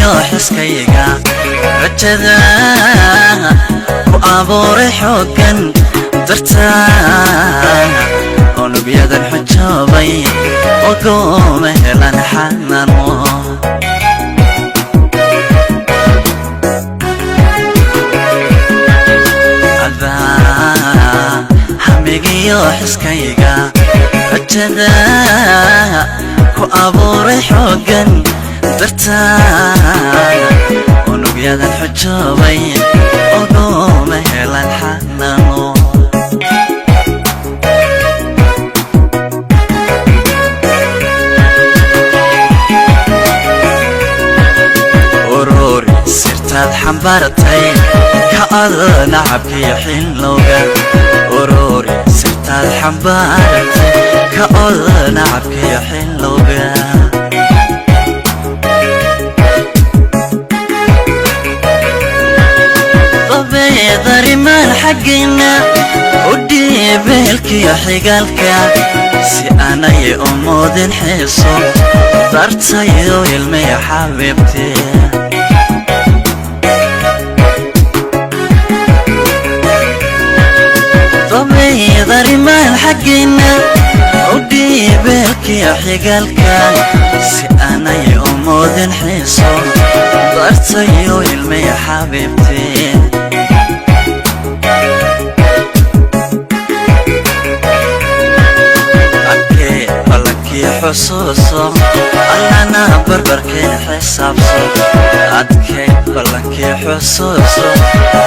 Hamigiyo xiskayga rajada ku abuuray xooggan dartaa, unugyadan xujoobay ogooma helan xanano. Hamigiyo xiskayga rajada ku abuuray xooggan dartaa, unugyadan xujoobay ogooma helan xanano. Ururi sirtaad xambaartay ka ada nacabkiyo xillowga. Ururi sirtaad xambaartay ka oda nacabkiyo xillowga. Dabeedarimaan xaggayna u dhiibeelkiyo xigaalka, si aanay u moodin xiiso dartayo ilmaya xabiibtee. Dabeedarimaan xaggayna u dhiibeelkiyo xigaalka, si aanay u moodin xiiso dartayo ilmaya xabiibtee. Xusuuso allana barbarkeen xisaabso. Adkay ballankii xusuuso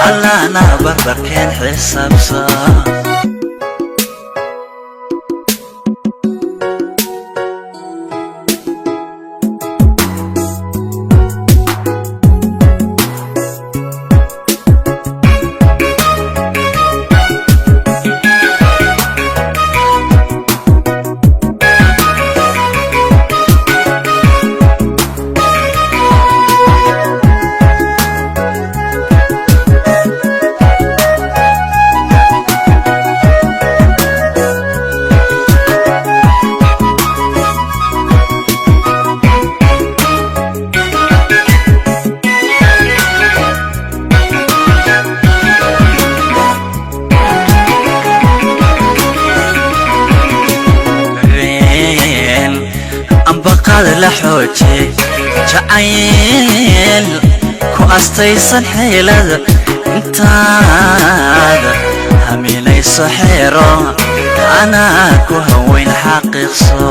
allana barbarkeen xisaabso. Ambaqaad la xooje jacayl ku astaysan xeelada, intaad haminayso xeero anaa ku haweyn xaqiiqso.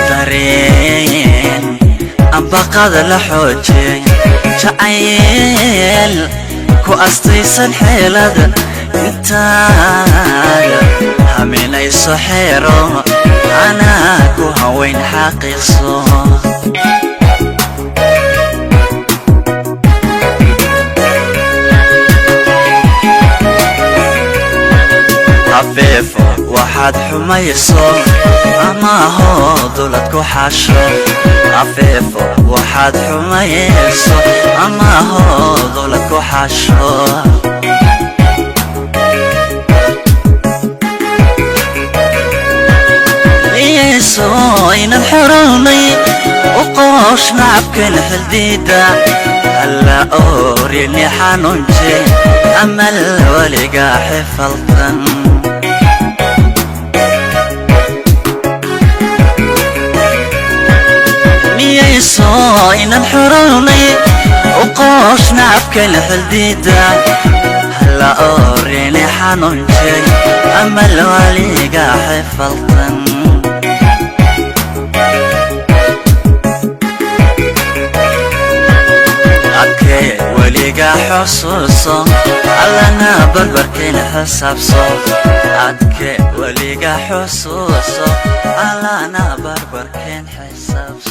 Dareen ambaqaad la xooje jacayl ku astaysan xeelada, intaad haminayso xeero anaa ku haweyn xaqiiqso. Hafeefo waxaad xumayso amaahoo dulad ku xasho. Hafeefo waxaad xumayso amaahoo dulad ku xasho. Niyayso inaan xorownay u qoosh nacabkan xildiida, alla oorini xanuunje amal weliga xifaltan. Niyayso inaan xorownay u qoosh nacabkan xildiida, alla oorini xanuunje amal weliga xifaltan. Adkee weliga xusuuso allana barbarkeen xisaabso. Adkee weliga xusuuso allana barbarkeen xisaabso.